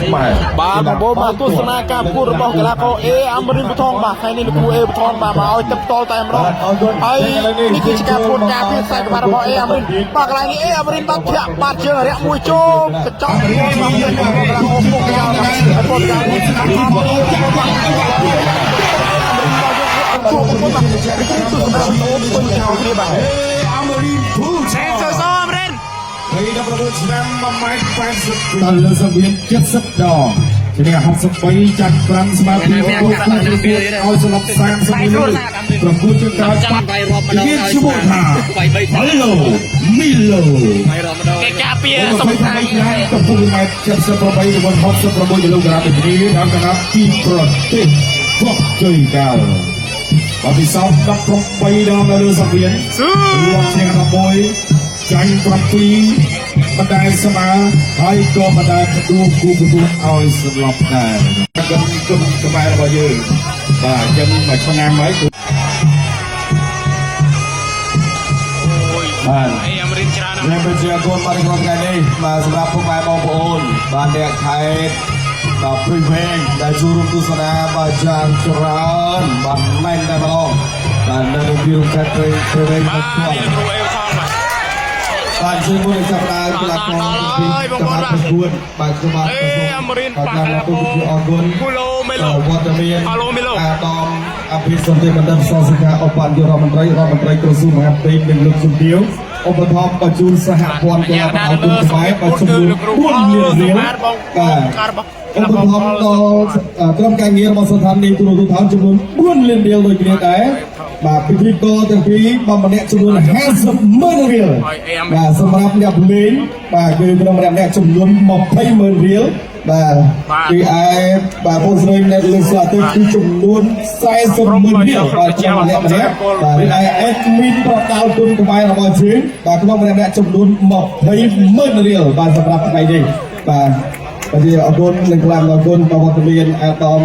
ខ្មែរ បាទបងប្អូនបាទទស្សនាការប្រកួតរបស់កីឡាករអេអាមរិនបថងបាទថ្ងៃនេះលោកគ្រូអេបថងបាទមកឲ្យទឹកផ្ទាល់តែម្ដងហើយនេះគឺជាការប្រកួតការពារខ្សែក្បាត់របស់អេអាមរិនបាទកន្លែងនេះអេអាមរិនបាទធាក់បាទជើងអរិយមួយចូលកញ្ចក់បាទកីឡាករពុកកីឡាករពុកកីឡាករជួបបងប្អូនបាទនេះគឺទស្សនាអូនពេញចោលគ្នាបាទ អាមរិនភូ សេនសសអមរិន 29ឆ្នាំ1ម៉ែត្រ80ដល់លើសង្វៀន70ដងជំនះ63ចាត់5ស្មើ2ឲ្យស្លាប់31ប្រកួតជើងក្រោយ ចាំបាយរាប់ម្ដង មាន ឲ្យ ឈ្មោះថា បាយបី ហៅឡូមីឡូ បាយរាប់ម្ដង គេការពារ សុ សុំ ំ ខាង ខាងកំពុងម៉ែត្រ78របស់66គីឡូក្រាមពីនេះដល់កណ្ដាលពីប្រទេសកោះជ័យកាលបទពិសោធន៍18ដងនៅលើសង្វៀនរួមជាង11ចាញ់7បណ្ដាយស្មើហើយក៏បណ្ដាយផ្ដួលគូប្រកួតឲ្យស្លាប់ដែរគុំគុំខ្មែររបស់យើងបាទអញ្ចឹងមួយឆ្នាំហើយគឺ បាទ អេអាមរិនច្រើនណាស់ ខ្ញុំជាអរគុណបាទក្នុងថ្ងៃនេះបាទសម្រាប់ពុកម៉ែបងប្អូនបាទអ្នកខេត្តបាទព្រីវែងដែលចូលរួមទស្សនាបាទយ៉ាងច្រើនបាទណែនតែម្ដងបាទនៅក្នុងទីរួមខេត្តព្រៃវែង បាទ ផ្ទាល់ នេះលោកគ្រូអេបថងបាទ បាទជួយមួយនឹងចាប់ផ្ដើមកីឡាករពី បងប្អូនបាទ ប្រកួតបាទខ្ញុំបាទ អេអាមរិន បាទ ប៉ះ តាមពុកអរគុណ គូឡូមេឡូ វត្តមាន ផាឡូមេឡូ អាដាមអភិសន្តិបណ្ឌិតសសុខាឧបនាយករដ្ឋមន្ត្រីរដ្ឋមន្ត្រីក្រសួងមហាផ្ទៃនិងលោកជំទាវឧបត្ថម្ភបញ្ជូនសហព័ន្ធកីឡាប្រដាល់គុនខ្មែរបាទចំនួន4លានរៀល បាទបង បាទ ការរបស់ ឧបត្ថម្ភដល់ក្រុមការងាររបស់ស្ថានីយ៍ទូរទស្សន៍ថោនចំនួន4លានរៀលដូចគ្នាដែរបាទពិធីករទាំងពីរបាទម្នាក់ចំនួន50ម៉ឺនរៀលបាទសម្រាប់អ្នកលេងបាទគឺក្រុមម្នាក់ម្នាក់ចំនួន20ម៉ឺនរៀលបាទគឺឯបាទពលស្រីអ្នកលើកស្លាកទៅគឺចំនួន40ម៉ឺនរៀលបាទក្នុងម្នាក់ម្នាក់បាទរីឯអេដមីនប្រដាល់គុណខ្មែររបស់យើងបាទក្នុងម្នាក់ម្នាក់ចំនួន20ម៉ឺនរៀលបាទសម្រាប់ថ្ងៃនេះបាទបាទជាអរគុណនិងក្លាមអរគុណដល់វត្តមានអាដាម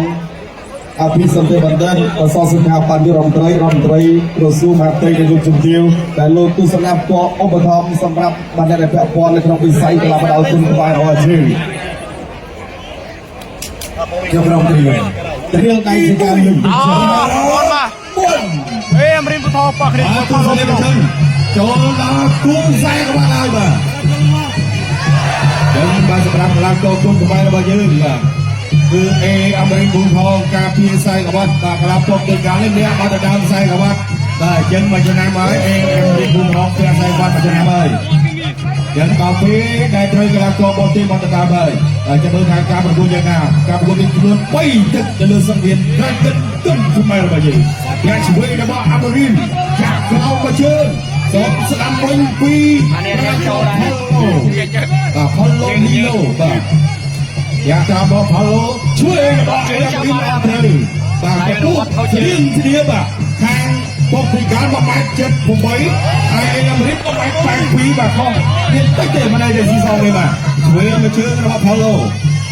អភិសន្តិបណ្ឌិតអសសុខាបញ្ញរដ្ឋមន្ត្រីរដ្ឋមន្ត្រីក្រសួងមហាផ្ទៃនិងលោកជំទាវដែលលោកទស្សនាផ្ទាល់ឧបត្ថម្ភសម្រាប់បណ្ឌិតដែលពាក់ព័ន្ធនៅក្នុងវិស័យកីឡាបដាល់គុណខ្មែររបស់យើង ខ្ញុំរងត្រៀមត្រៀមដៃជាការលើកទឹក អូ ចិត្ត បងប្អូនបាទអេអាមរិនពូថងប៉ះគ្នា បាទទូ ផាឡូមេឡូ រស័ព្ទជើងចូលដល់គូខ្សែក្បាត់ហើយបាទចឹងបាទសម្រាប់កីឡាករគុំខ្មែររបស់យើងបាទគឺអេអាមេរិកគូថងការពារខ្សែក្បាត់បាទកីឡាពុកដូចកាលនេះអ្នកបាត់ដើមខ្សែក្បាត់បាទអញ្ចឹងមួយឆ្នាំហើយអេអាមេរិកគូថងពាក់ខ្សែក្បាត់មួយឆ្នាំហើយចឹងដល់ពេលដែលត្រូវកីឡាករបរទេសមកទៅតាមហើយហើយចាំមើលថាការប្រកួតយ៉ាងណាការប្រកួតមានចំនួន3ទឹកទៅលើសង្វៀនក្រាច់ទឹកទុនខ្មែររបស់យើងយ៉ាងឆ្វេងរបស់អាមេរិកចាក់ក្រោមមកជើងសូមស្ដាំវិញពី អានេះរៀងចូលដែរ បាទផូឡូនីឡូបាទយ៉ាតាមមកផូឡូឆ្វេងរបស់អេអាមេរិកអត់ត្រូវបាទកពុះជ្រៀងជ្រាបបាទខាងប៉ុកទីកាល់1ម៉ែត្រ78ហើយអេអាមេរិក1ម៉ែត្រ82បាទខុសមានតិចទេមិនได้ស៊ីសងទេបាទឆ្វេងមកជើងរបស់ផូឡូ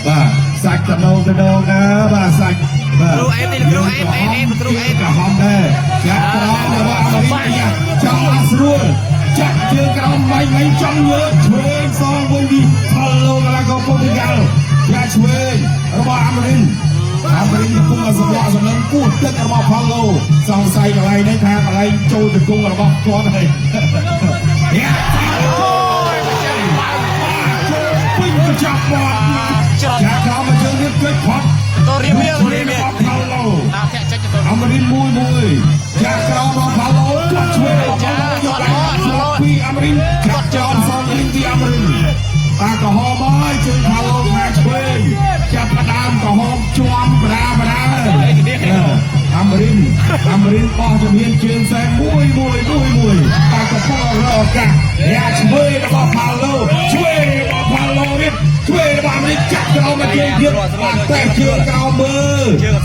បាទសាច់តំណងតំណងណាបាទសាច់បាទ គ្រូអេនេះគ្រូអេអេអេគ្រូអេ ក្រហមដែរចាក់ក្រោមរបស់អាមេរិកយ៉ាចង់អត់ស្រួលចាក់ជើងក្រោមបាញ់មិនចង់លើឆ្វេងសងវិញពីផាឡូកាឡាកូប៉ុទីហ្គាល់ចាក់ឆ្វេងរបស់អាមេរិកអាមេរិកកំពុងតែសម្លក់សម្លឹងគោះទឹករបស់ផាឡូសង្ស័យកន្លែងនេះថាកន្លែងចូលជង្គង់របស់គាត់ហើយយ៉ាចូលពេញកញ្ចក់បាត់ចាក់ក្រោមមកជើងនេះកិច្ចផុត តរៀបរៀងរៀបរៀង ផាឡូ តាធាក់ចេញទៅ អាមេរិកមួយមួយចាក់ក្រោមរបស់ផាឡូគាត់ឆ្វេង ចាគាត់អត់ ពីអាមេរិកចាក់ចោលសងវិញពីអាមេរិកតាក្រហមហើយជើងផាឡូខាងឆ្វេងចាប់ផ្ដើមក្រហមជាំបដាបដាអាមេរិកអាមេរិកបោះជំហានជើងសែមួយមួយមួយមួយតាកំពុងរកឱកាសយ៉ាឆ្វេងរបស់ផាឡូឆ្វេងរបស់ផាឡូនេះឆ្វេងរបស់អាមេរិកចាក់ក្រោមមកជើងទៀតបាទតែជើងក្រោមមើល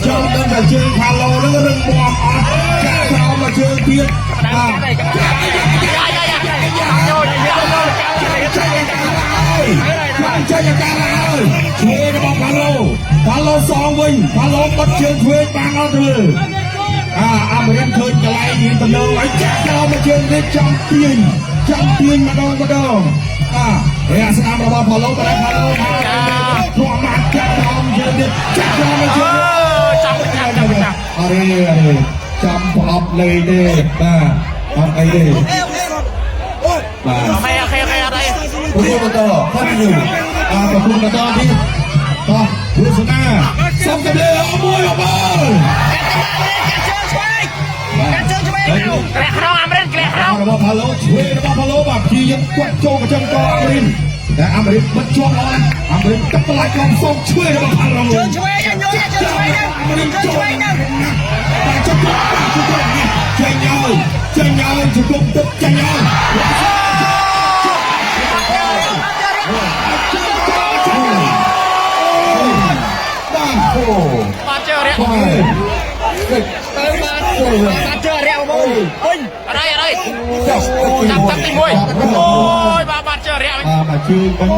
ចង់ដឹងថាជើងផាឡូនឹងរឹងមាំអត់ចាក់ក្រោមមកជើងទៀតបាទ ចេញអាការហើយចេញអាការហើយឆ្វេងរបស់ផាឡូផាឡូសងវិញផាឡូបត់ជើងឆ្វេងបានអត់ទេអាអាមេរិកឃើញកន្លែងនេះតំណងហើយចាក់ក្រោមមកជើងនេះចំទាញចំទាញម្ដងម្ដងអារះស្ដាំរបស់ផាឡូបែរផាឡូមកព្រោះមកចាក់ ទេអត់ទេចាំប្រអប់លេងទេបាទអត់អីទេបាទ OK OK OK អត់អី ប្រគល់បន្ត continue បាទប្រគល់បន្តទៀតតោះទស្សនាសូមជម្រាបមួយអបអរ កាត់ជើងឆ្វេងកាត់ជើងឆ្វេង ក្រាក់ក្នុងអាមរិនក្រាក់ក្នុង របស់ផាឡូឆ្វេងរបស់ផាឡូបាទព្យាយាមគាត់ចូលកញ្ចឹងកអាមេរិនតែអាមេរិនបិទជាប់ល្អណាស់អាមេរិនកាប់បន្លាយក្រុមសូមឆ្វេងរបស់ផាឡូ ជើងឆ្វេងញយជើងឆ្វេងជើងឆ្វេងហ្នឹង បាទចុះចុះចេញហើយចេញហើយជង្គង់ទឹកចេញហើយបាទអូ បាទជើរៈ បាទ ទៅបាទបាទជើងរះបងពេញ អត់អីអត់អីចាប់ទឹកទី1អូយបាទបាទជើរៈវិញ បាទមកជើងវិញ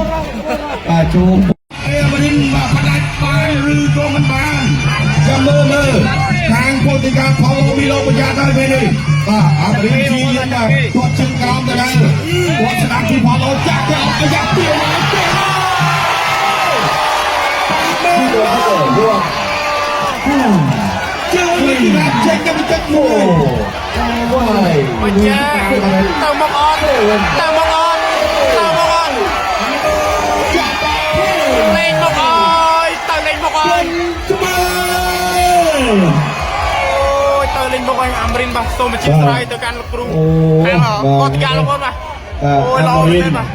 បាទចូល អេមរិនបាទផ្ដាច់បានឬក៏មិនបានចាំមើលមើលខាងពលទីការផលមីឡូបញ្ញាដល់ពេលនេះបាទអាមរិនជីយបាទគាត់ជើងក្រោមទៅដែរគាត់ស្ដាប់ពីផលអូចាក់ទៅអត់ប្រយ័ត្នទៀតហើយទៀតជើងនេះបាទចេញទៅទឹកមួយ អូចាទៅមុខអត់ទៅមុខអត់ទៅមុខអត់លេងមុខអើយទៅលេងមុខអើយ ក្បាល អូយទៅលេងមុខអើយអាមរិនបាទសូមអធិស្ឋានទៅកាន់លោកគ្រូខាងកតកាលោកអូនបាទអូយល្អមែនបាទ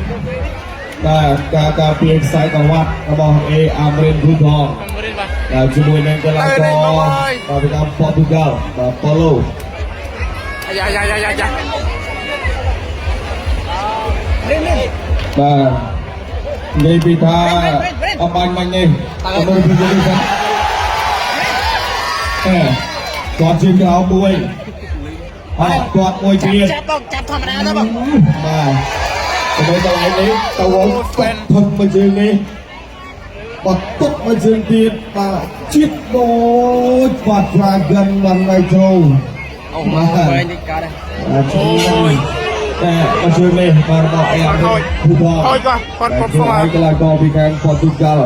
បាទការការពារខ្សែក្រវ៉ាត់របស់អេអាមរិនភូថង អាមរិនបាទ បាទជាមួយនឹងកីឡាករបាទពីខាងប៉ូទុយហ្គាល់បាទប៉ូឡូ អាយ៉ាយ៉ាយ៉ាយ៉ាយ៉ា បាទនិយាយពីថាអំបញ្ញមិញនេះអមរិនភូថងនេះអេគាត់ជាក្រោមមួយអត់គាត់មួយទៀត ចាប់បងចាប់ធម្មតាទៅបង បាទទៅកន្លែងនេះទៅវងគាត់ធំមួយជើងនេះបាត់ទុកមួយជើងទៀតបាទជាតិដូចបាត់ Dragon បាននៅចូល អូវែងតិចកើត បាទអូយតែមួយជើងនេះបាទរបស់អែមភូថង ហូចគាត់គាត់គាត់ហ្វ ហើយកីឡាករពីខាងប៉ូទុយហ្គាល់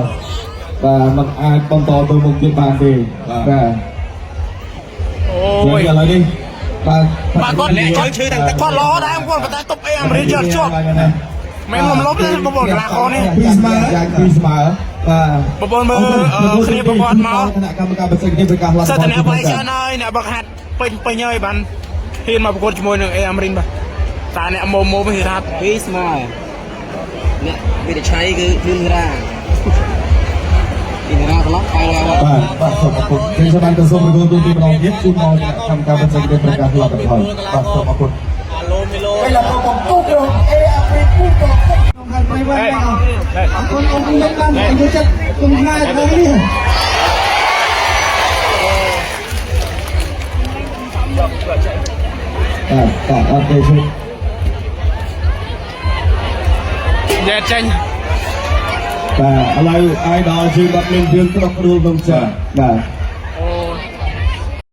បាទมันអាចបន្តទៅមុខទៀតបានទេបាទ អូយ ឥឡូវនេះបាទ បាទគាត់គាត់ឈឺទាំងគាត់ល្អដែរបងប៉ុន្តែទប់អេអាមរិនជាប់ជាប់មិនលំលប់ទេបងប្អូនកីឡាករនេះ ពីស្មើយ៉ាងពីស្មើបាទ បងប្អូនមើលគ្នាប្រវត្តិមក គណៈកម្មការបច្ចេកទេសប្រកាសលទ្ធ សិតតែអ្នកវាយច្រើនហើយអ្នកបឹកហាត់ពេញពេញហើយបានហ៊ានមកប្រកួតជាមួយនឹងអេអាមរិនបាទតាអ្នកមុំមុំគេថា ពីស្មើអ្នកវិរិឆ័យគឺធឿនរាធឿនរាត្រឡប់ទៅហើយ បាទបាទសូមអរគុណខ្ញុំសូមបានក៏សូមប្រគល់ទូទីម្ដងទៀតជូនដល់គណៈកម្មការបច្ចេកទេសប្រកាសលទ្ធផលបាទសូមអរគុណ đây là cầu vòng cúp rồi EAP cúp cầu ក្នុងខេត្តព្រៃវែងអរគុណអង្គខ្ញុំបានយកចិត្តគុំខ្លាចដល់នេះ បាទបាទអត់ទេជួយ ញ៉ែចេញ បាទឥឡូវអាយដល់ជឿបាត់មានរឿងក្រោកក្ដួលក្នុងចិត្តបាទ